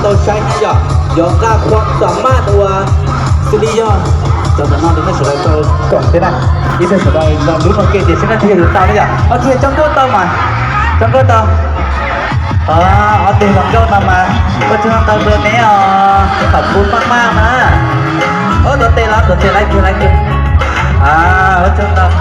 tau saib na yom, yuav nqa qhuas xam maj uas xws li yog cov ntawm no rau nej sawv daws tau koom thiab na. Ib pliag sawv daws los lub no ke tias seb nej twg yog tus tau na yom. Ok, tso nkauj tau mas, tso nkauj tau. Ob tug hluas nkauj no mas ua tsaug ntau rau neb os, khov pub maj maj na. Ua tuav tes los tuav tes laiv kiag laiv kiag. Ua tsaug ntau.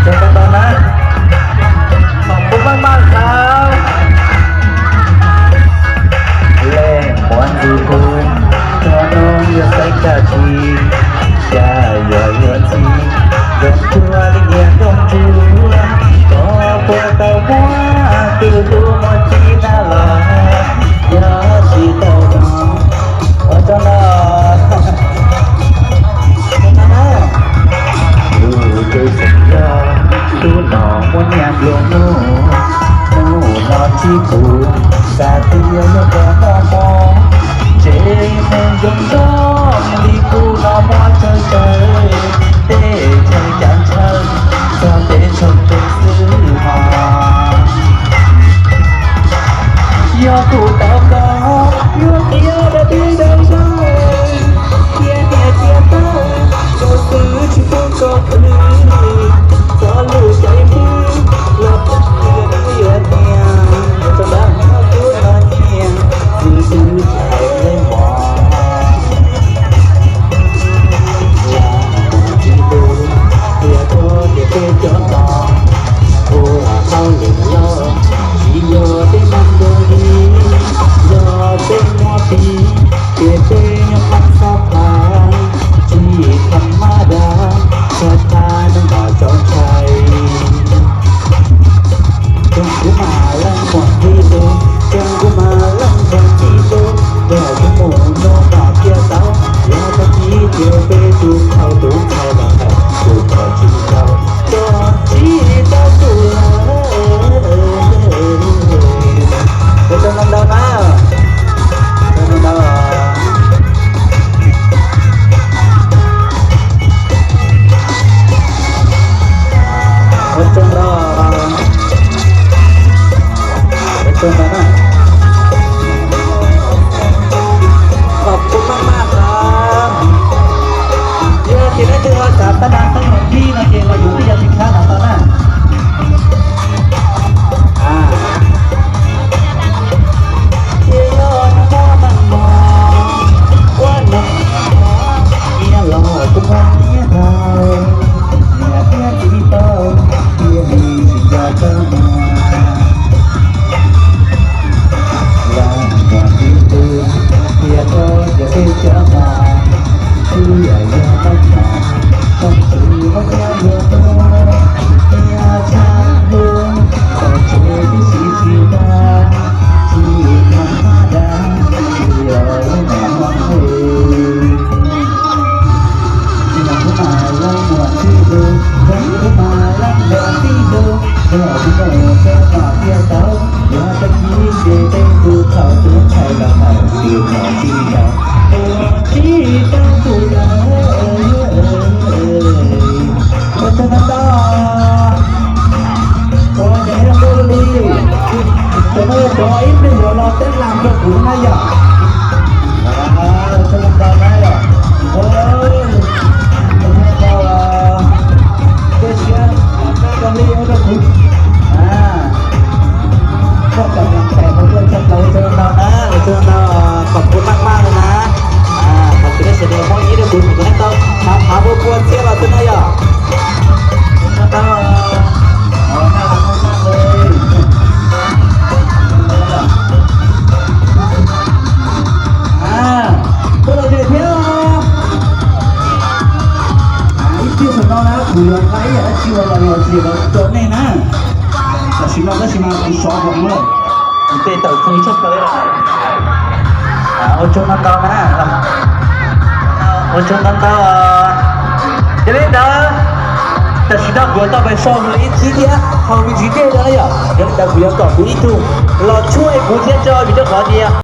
Tsaug ntau na, khov pub maj maj os. Leej muam ntxim hlub, cov noog yuav xaiv kag tsis, xya yuav yuav txiv, zoo cuag li niag nroog ntsuab, koj puas tau muab tus hlub muab txib na los yog tsis tau no. Ua tsaug ntau. Lub tsev xeem yog lub no muaj niag nplua nuj, nuj no tsis pum, xav tias yog cov noj mov, tsev neeg zoo zoo li kuv no muab tsawg tsawg, tej chaw cav ntshaw txog peb tshooj peb xwb hos. Yog kuv tau koj yuav tiav rau tib rau zaug, cia niam cia tau, rau xwb tsis pub koj pw, txog lub caij pw los pw yuav niam, txog dab txog kub los nyiam, xwb xwb txhais leej mos. Lam muaj tsis lus, qhia txog tias peb cov no, ua hauj lwm loj, tsis yog tej neeg nrog li, yog tej muaj pi, ces peb nyob qab sab phav, tsis tham mab dab, txog thaj neeg npam txaus ntshai. Tsoom kuv mas leej muam txij lus, tsoom kuv mas leej muam txij lus, yog kuv mus no mam qhia tau, yog tag kis ces peb tus khaus tus ntxhais los hais, tus khaus tsis tau, koj tsis tau tus lawm. Ua tsaug ntau ntau na, ua tsaug ntau ntau. Ua tsaug ntau, ua tsaug ntau na. Khov pub maj maj os. Yog tias leej twg ho xav tau nas tau nas dib no ces los yuav lub yam tsis khab no tau na. Thiab yog nag hmo nag hmo ua neej, niam los kuj muaj niam tau, niam thiab txiv tau, thiaj li tsis nco txog muag. Leej muam txij lus, qhia txog tias peb cov no, twb yog leej muam, leej twg muaj nyiaj yuav muag, nyiaj tshaj hlub, txog tsev twb siv tsis tag, tsis tham mab dab, tsis yog leej muam muaj nqis. Leej muam txij lus, leej muam txij lus, leej muam txij lus, leej muam txij lus, yog tag kis ces peb tus khaus tus ntxhais los hais, tus khaus tsis tau, tus tsis tau tus lawm. Ua tsaug ntau ntau. Ua cas zoo nkauj li. Cov no yog cov ib pliag yuav los teeb lam rau kuv na yom. Ua tsaug ntau ntau na yom. Ua tsaug ntau, tej siab koj li ua rau kuv. Koj kom nws tes hauv tuaj tshaj plaws, ua tsaug ntau na, ua tsaug ntau, khov pub maj maj li na. Thov kom nej sawv daws muab ib rau kuv, kuv nej tau phav phav pua pua txhiab los xwb na yom. Ua tsaug ntau, ua nej los maj maj li. Tuaj los ze thiab. Ib pliag saum no na kuv yuav nqa ib yam dab tsi los los tsis los rau nej na. Tam sim no tab sis mas kuv sov hauv lawm, kuv tes tawm fws tshaj plaws. Ua tsaug ntau ntau na, ua tsaug ntau ntau. Yog li ntawd, tam sim no kuv yuav tau pais sau ib txhib thiab hauv me ntsis dej no yom. Yog li ntawd kuv yuav kom kuv ib tug los tshuaj kuv thiab tso, vim rau qhov tias